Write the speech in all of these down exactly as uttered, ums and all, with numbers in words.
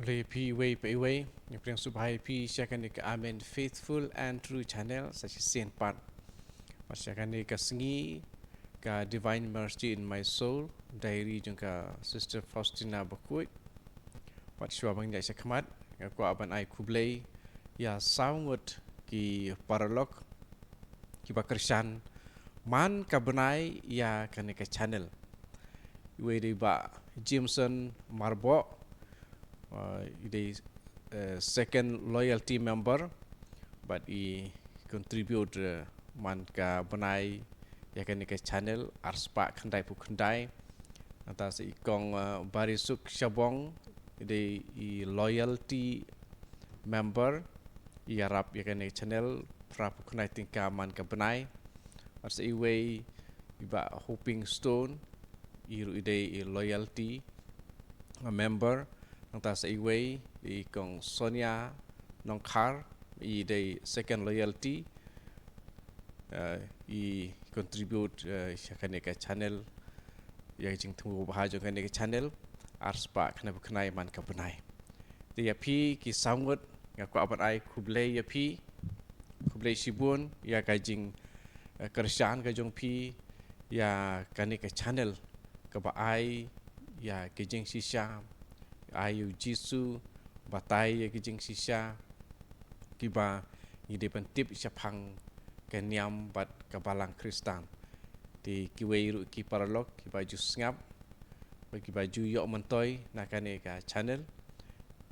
Khublei ïa phi iwei pa iwei, nga pdiang sngewbha ïa phi sha kane ka Amen Faithful and True Channel sa shisien pat. Bad sha kane ka sngi ka Divine Mercy in My Soul, diary jong ka Sister Faustina Bakhuid. Bad shuwa ban ïaid shakhmat, nga kwah ban ai khublei ïa saw ngut ki paralok kiba kyrshan man ka bnai ïa kane ka channel. Iwei dei Bah Jameson Marbok, uh, i dei, uh, second loyalty member, bad i contribute, uh, man ka bnai ïa kane ka channel ar spah khyndai phew khyndai. Nangta sa i Kong, uh, Barisuk Shabong, i dei i loyalty member, i ïarap ïa kane ka channel phra phew khyndai tyngka man ka bnai. Bad sa iwei i Bah Hoping Stone, i ruh i dei i loyalty, uh, member. Nangta sa iwei i Kong Sonia Nongkhar, i dei second loyalty, uh, i contribute, uh, sha kane ka channel, ïa ka jingthmu bha jong kane ka channel, ar spah khyndai phew khyndai man ka bnai. Te ïa phi ki saw ngut, nga kwah ban ai khublei ïa phi, khublei shibun ïa ka jing, uh, kyrshan ka jong phi ïa kane ka channel, kaba ai ïa ka jingshisha, ai ïa u Jisu, batai ïa ka jingshisha, kiba ngi dei ban tip shaphang ka niam bad ka balang Khristan. Te kiwei ruh ki paralok kiba ju sngap bad kiba ju ïoh myntoi na kane ka channel,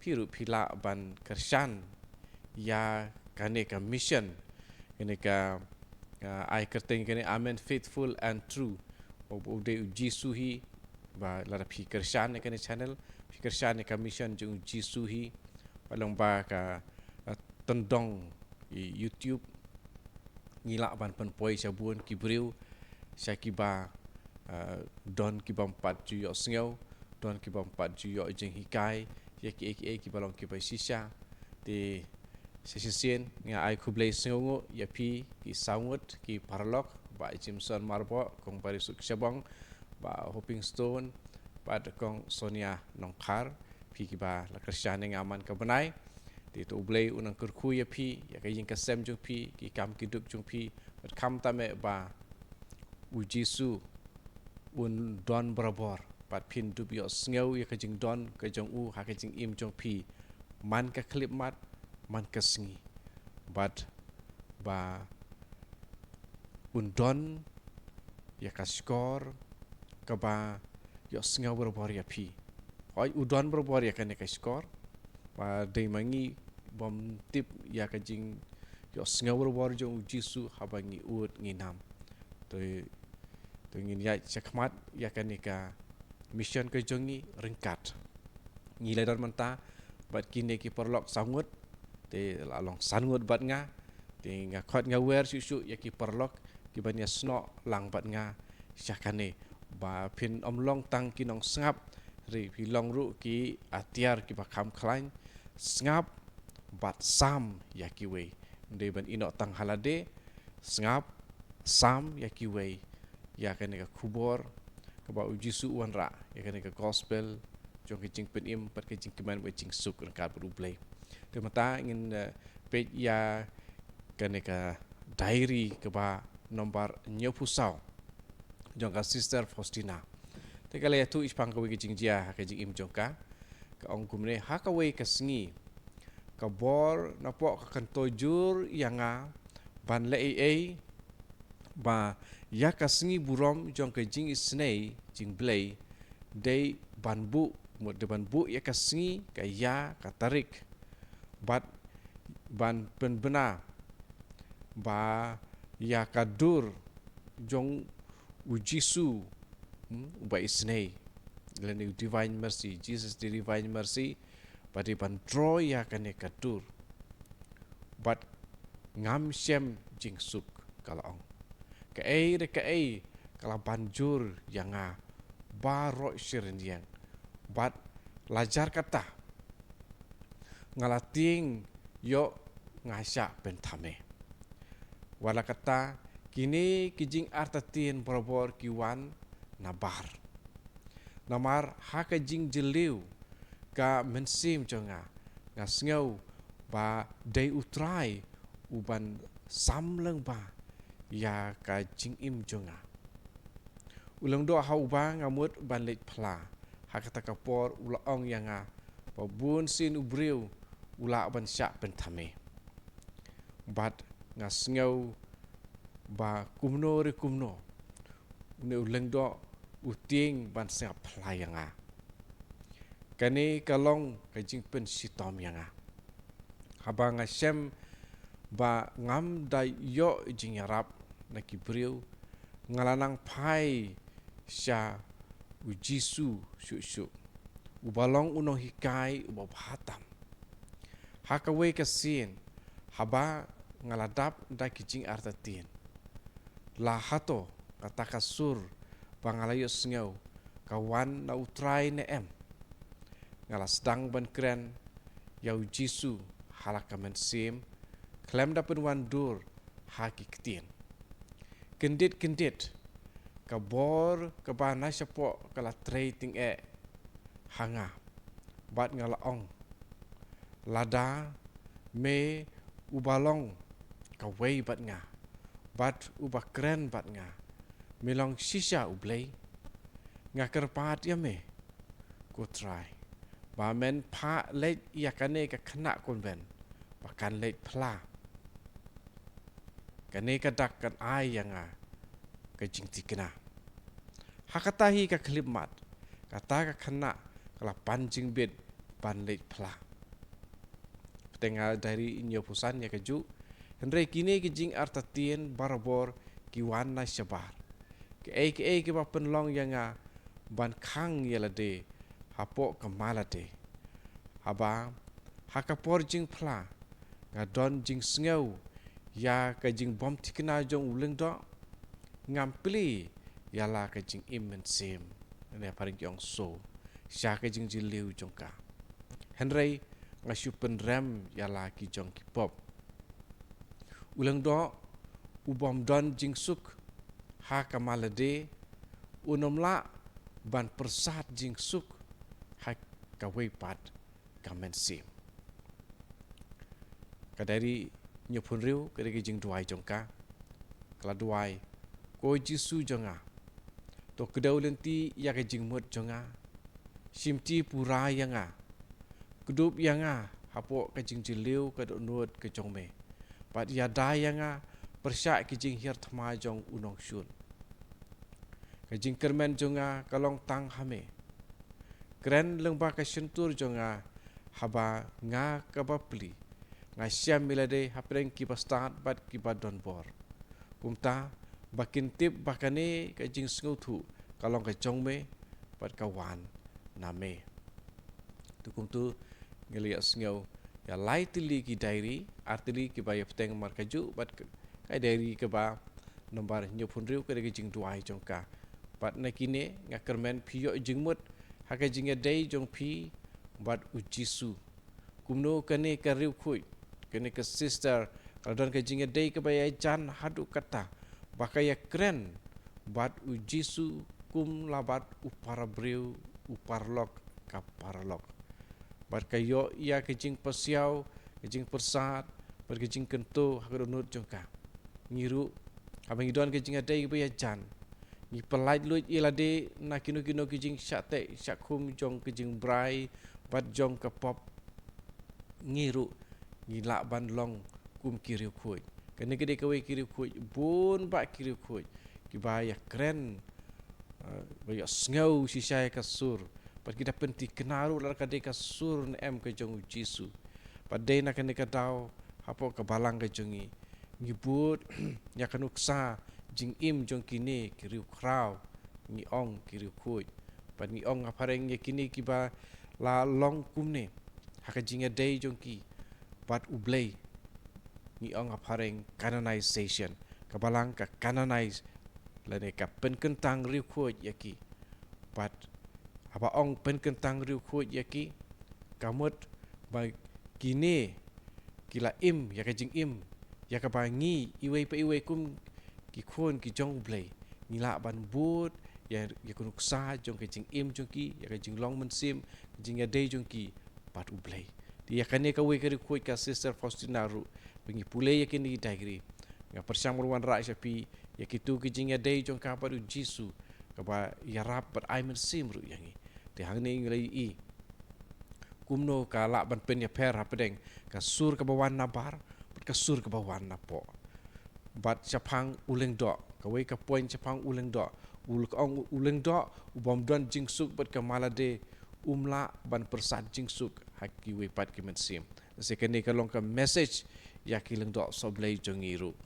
phi ruh phi lah ban kyrshan ïa kane ka mission, kane ka, uh, ai kyrteng kane Amen Faithful and True. U, u dei u Jisu hi, ba lada phi kyrshan ïa kane channel, phi kyrshan ïa ka mission jong u Jisu hi, ba long ba ka, uh, tyndong i YouTube, ngi lah ban pynpoi sha bun ki briew, sha kiba, uh, don kibym pat ju ïohsngew, don kibym pat ju ïoh jinghikai ïa kiei kiei kiba long kiba shisha. Te sa shisien nga ai khublei sngewnguh ïa phi ki saw ngut ki paralok, Bah Jameson Marbok, Kong Barisuk Shabong, Bah Hoping Stone, bad Kong Sonia Nongkhar, phi kiba la kyrshan ïa nga man ka bnai. Te to U Blei un nang kyrkhu ïa phi, ïa ka ïing ka sem jong phi, ki kam ki duk jong phi, bad khamtam eh ba u Jisu un don barabor, bad phin dup ïohsngew ïa ka jingdon ka jong u ha ka jingim jong phi, man ka khyllipmat, man ka sngi. Bad ba un don ïa ka shkor kaba ïohsngew barabor ïa phi. Hooid, u don barabor ïa kane ka shkor, ba dei ma ngi bym tip ïa ka jingïohsngew barabor jong u Jisu haba ngi ud ngi nam. To, to ngin ïaid shakhmat ïa kane ka mission ka jong ngi ryngkat. Ngi la don mynta bad kine ki paralok saw ngut, te la long san ngut bad nga. Te nga khot nga wer shuh shuh ïa ki paralok kiban ïasnoh lang bad nga sha kane, ba phin ym long tang ki nongsngap, hynrei phi long ruh ki atiar kiba kham khlaiñ. Sngap bad sam ïa kiwei. Ym dei ban ïehnoh tang ha lade, sngap, sam ïa kiwei ïa kane ka khubor kaba u Jisu u wanrah, ïa kane ka gospel jong ka jingpynim bad ka jingkmen bad ka jingsuk ryngkat bad U Blei. Te mynta ngin, eh, peit ïa kane ka diary kaba nombar hynñiewphew saw jong ka Sister Faustina. Te ka la ïathuh shaphang kawei ka jingjia ha ka jingim jong ka. Ka ong kumne, ha kawei ka sngi, ka bor napoh ka kyntu jur ïa nga ban leh ei ei, ba ïa ka sngi burom jong ka jingisynei jingblei, dei ban buh, mut dei ban buh ïa ka sngi, ka ïa, ka tarik, bad ban pynbna ba ïa ka dur jong u Jisu, hmm, uba isynei, lane u Divine Mercy, Jesus the Divine Mercy, ba dei ban draw ïa kane ka dur. Bad ngam shem jingsuk, ka la ong. Kaei re kaei ka la ban jur ïa nga baroh shi rynïeng. Bad la jar kata, nga la tieng ïoh nga shah pynthame. Wat la kata, kine ki jingartatien barabor ki wan nabar. Namar ha ka jingjylliew ka mynsiem jong nga. Nga sngew ba dei U Trai uban sam lyngba ïa ka jingim jong nga. U lyngdoh ha uba nga mut ban leit phla, ha kata ka por u la ong ïa nga ba bun sien u briew u lah ban shah pynthame. Bad nga sngew ba kumno re kumno, une u lyngdoh u tieng ban sngap phla ïa nga. Kane ka long ka jingpynshitom ïa nga. Haba nga shem ba ngam da ïoh jingïarap na ki briew, nga la nang phai sha U Jisu shuh shuh, uba long u nonghikai uba bha tam. Ha kawei ka sien, haba nga la dap da ki jingartatien, la hato kata ka sur ba nga la ïohsngew ka wan na U Trai ne em? Nga la sdang ban kren ïa U Jisu ha la ka mynsiem, khlem da pynwandur ha ki ktien. Kyndit kyndit, ka bor kaba na shapoh ka la trei tyngeh ha nga, bad nga la ong, lada me uba long kawei bad nga, bad uba kren bad nga, me long shisha U Blei. Nga kyrpad ïa me, ko Trai, ba men phah leit ïa kane ka khynnah convent ba kan leit phla. Kane ka dak kan ai ïa nga ka jingthikna. Ha kata hi ka khyllipmat, kata ka khynnah ka la pan jingbit ban leit phla. Bteng ha diary hynñiewphew san ïa kajuh. Hynrei kine ki jingartatien barabor ki wan na shabar. Kaei kaei kiba pynlong ïa nga ban khang ïa lade hapoh ka malade. Haba ha ka por jingphla nga don jingsngew ïa ka jingbymthikna jong u lyngdoh, ngam plie ïa la ka jingim mynsiem, ne phareng ki ong soul, sha ka jingjylliew jong ka. Hynrei nga shu pynrem ïa la ki jong ki pop. U lyngdoh u bym don jingsuk ha ka malade, un ym lah ban pyrsad jingsuk ha kawei pat ka mynsiem. Ka diary hynñiewphew hynriew ka dei ka jingduwai jong ka. Ka la duwai, ko Jisu jong nga, to kdew lynti ïa ka jingmut jong nga. Shimti pura ïa nga. Kdup ïa nga hapoh ka jingjylliew ka dohnud ka jong me. Bad ïada ïa nga pyrshah ki jinghiar thma jong u nongshun. Ka jingkyrmen jong nga ka long tang ha me. Kren lyngba ka shyntur jong nga, haba nga kaba plie. Nga shem ïa lade hapdeng kiba stad bad kiba don bor. Kumta ba kin tip ba kane ka jingsngewthuh ka long ka jong me bad ka wan na me. To kumto ngi la ïohsngew ïa lai tylli ki diary, ar tylli kiba ïa bteng markajuh bad ka, ka diary kaba nombar hynñiewphew hynriew ka dei ka jingduwai jong ka. Bad na kine nga kyrmen phi ïoh jingmut ha ka jingïadei jong phi bad u Jisu. Kumno kane ka riewkhuid, kane ka sister, ka la don ka jingïadei kaba ïajan haduh katta ba ka ïakren bad u Jisu kum la bad u parabriew, u paralok ka paralok. Bad ka ïoh ïa ka jingpasiaw, ka jingpyrsad bad ka jingkyntu ha ka dohnud jong ka. Ngi ruh, haba ngi don ka jingïadei kaba ïajan, ngi pyllait luid ïa lade na kino kino ki jingshah teh shah khum jong ka jingbrai bad jong ka pop. Ngi ruh ngi lah ban long kum ki riewkhuid. Kane ka dei kawei ki riewkhuid bun bah ki riewkhuid kiba ïakren, eh, ba ïohsngew shisha ïa ka sur bad ki da pynthikna ruh lada ka dei ka sur ne em ka jong u Jisu. Bad dei na kane ka daw hapoh ka balang ka jong ngi, ngi bud ïa ka nuksa jingim jong kine ki riewkhraw, ngi ong ki riewkhuid. Bad ngi ong hapdeng ïa kine kiba la long kumne ha ka jingïadei jong ki bad u Blei. Ngi ong hapdeng canonization, ka balang ka canonize lane ka pynkyntang riewkhuid ïa ki. Bad haba ong pynkyntang riewkhuid ïa ki, ka mut ba kine ki la im ïa ka jingim ïa kaba ngi iwei pa iwei kum ki khun ki jong u Blei ngi lah ban bud ïa, ïa ka nuksa jong ka jingim jong ki, ïa ka jinglong mynsiem, ka jingïadei jong ki bad U Blei. Te ïa kane kawei ka riewkhuid ka Sister Faustina ruh, ba ngi pule ïa kine ki diary, nga pyrshang ban wanrah sha phi ïa kito ki jingïadei jong ka bad U Jisu, kaba ïarap bad ai mynsiem ruh ïa ngi. Te hangne ngi la ïohi kumno ka lah ban pynïapher hapdeng ka sur kaba wan nabar bad ka sur kaba wan napoh. Bad shaphang u lyngdoh, kawei ka point shaphang u lyngdoh, u lyngdoh, u lyngdoh u bym don jingsuk bad ka mala de um lah ban pyrsad jingsuk ha kiwei pat ki mynsiem. Te kane ka long ka message ïa ki lyngdoh sohblei jong ngi ruh.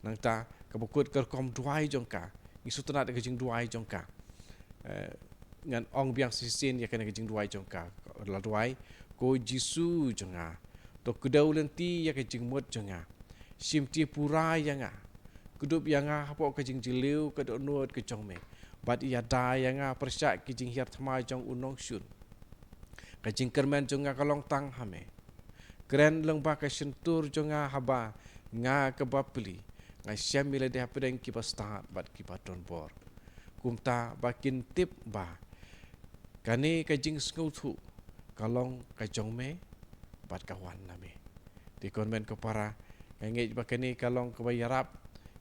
Nangta kaba kut ka rukom duwai jong ka, ngi sngewtynnat ïa ka jingduwai jong ka. Eh, ngan ong biang shisien ïa kane ka jingduwai jong ka. La duwai: Ko Jisu jong nga, to kdew lynti ïa ka jingmut jong nga. Shimti pura ïa nga. Kdup ïa nga hapoh ka jingjylliew ka dohnud ka jong me. Bad ïada ïa nga pyrshah ki jinghiar thma jong u nongshun. Ka jingkyrmen jong nga ka long tang ha me. Kren lyngba ka shyntur jong nga haba nga kaba pli, nga shem ïalade hapdeng kiba stad bad kiba don bor, kumta ba kin tip ba kane ka jingsngewthuh ka long ka jong me bad ka wan na me. Te ko hynmen ko para, nga ngeit ba kane ka long kaba ïarap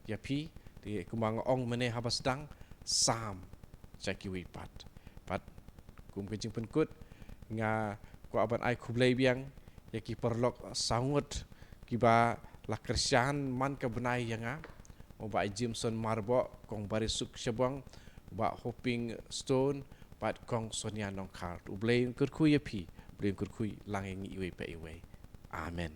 ïa phi. Te kumba nga ong mynne haba sdang, sam sha kiwei pat. Bad kum ka jingpynkut, nga kwah ban ai khublei biang ïa ki paralok saw ngut kiba la kyrshan man ka bnai ïa nga: u Bah Jameson Marbok, Kong Barisuk Shabong, u Bah Hoping Stone, bad Kong Sonia Nongkhar. U Blei un kyrkhu ïa phi, U Blei un kyrkhu lang ïa ngi iwei pa iwei. Amen.